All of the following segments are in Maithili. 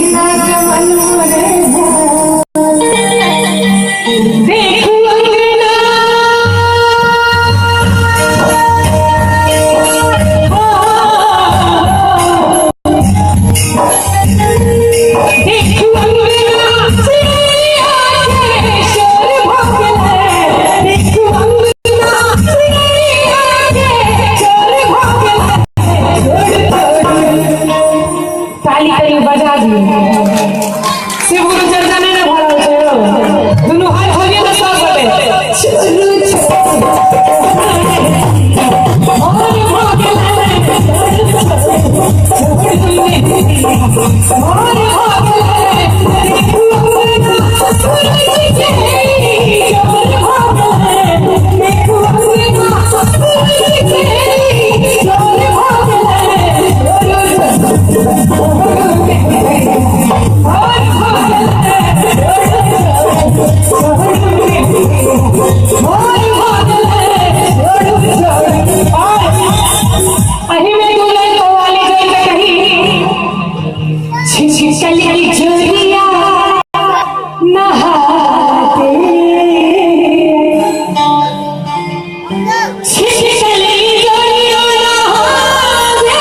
सजना के मन मोरे देखू अंगना देखू अंगना चिड़िया के शोर भऽ गेलै देखू अंगना चिड़िया के शोर भऽ गेलै ताली कनि बजा दियौ। शिव गुरु चर्चा नहि ने भऽ रहल छै यौ। दुनू हाथ खोलिए ने सब गोटे। अही में दू लाइन कव्वाली जोड़ के कही छिछकली चोरिया नहाते छिछकली चोरिया नहाते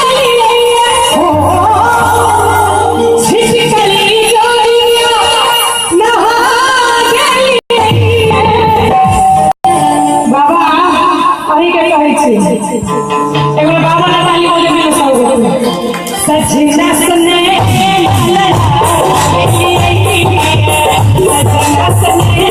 छिछकली चोरिया नहाते। बाबा अही के कहै छी एगो बाबा ला ताली बजेबै ने सब गोटे। सजना सने सजना सने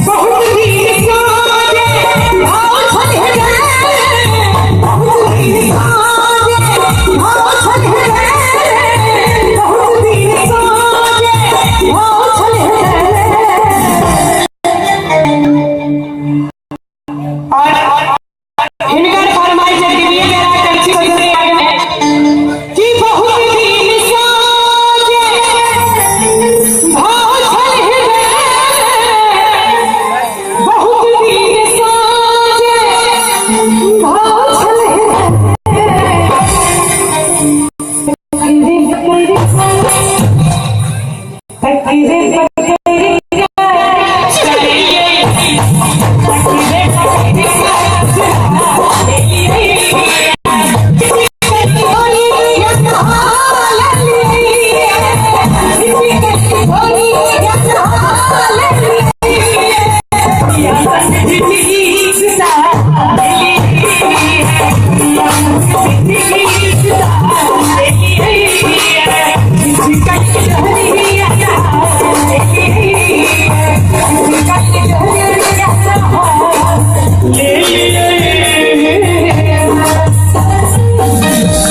बहुत दिन साजे भाव छल हे बहुत दिन साजे भाव छल हे बहुत दिन साजे भाव छल हे। और हिनकर फरमाइश जे दिव्य के राय करछी बजरे आगे कि बहुत दिन साजे भाव छल हे बहुत दिन साजे भाव छल हे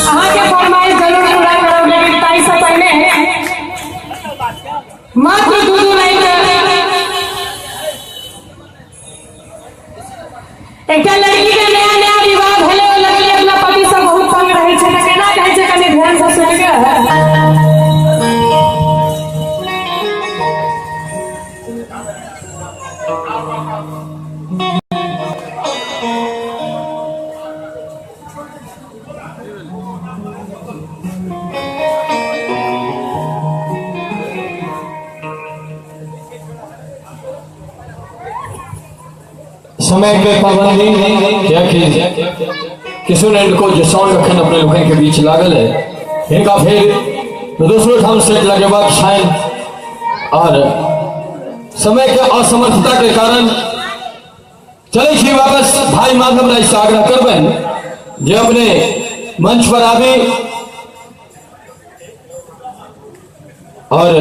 अहाँके फरमाइश जरूर पूरा करब, लेकिन ताहिसँ पहिने मात्र दू दू लाइन एकटा लड़की के नया नया विवाह भेलै, ओ लड़की अपना पति से बहुत तंग रहै छै, तऽ केना कहै छै कनि ध्यान से सुनि के। समय के पाबंदी कियाकि किशोर एंड को जे साउंड अखन अपने लोकनि के बीच लागल है, हिनका फेर दोसरो ठाम सेट लगेबाक छनि और समय के असमर्थता के कारण चलै छी वापस भाई माधव राय से आग्रह करबनि जे अपने मंच पर आबी और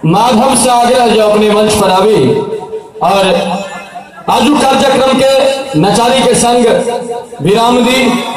माधव से आग्रह जो अपने मंच पर आबी और आजू कार्यक्रम के नचारी के संग विराम दी।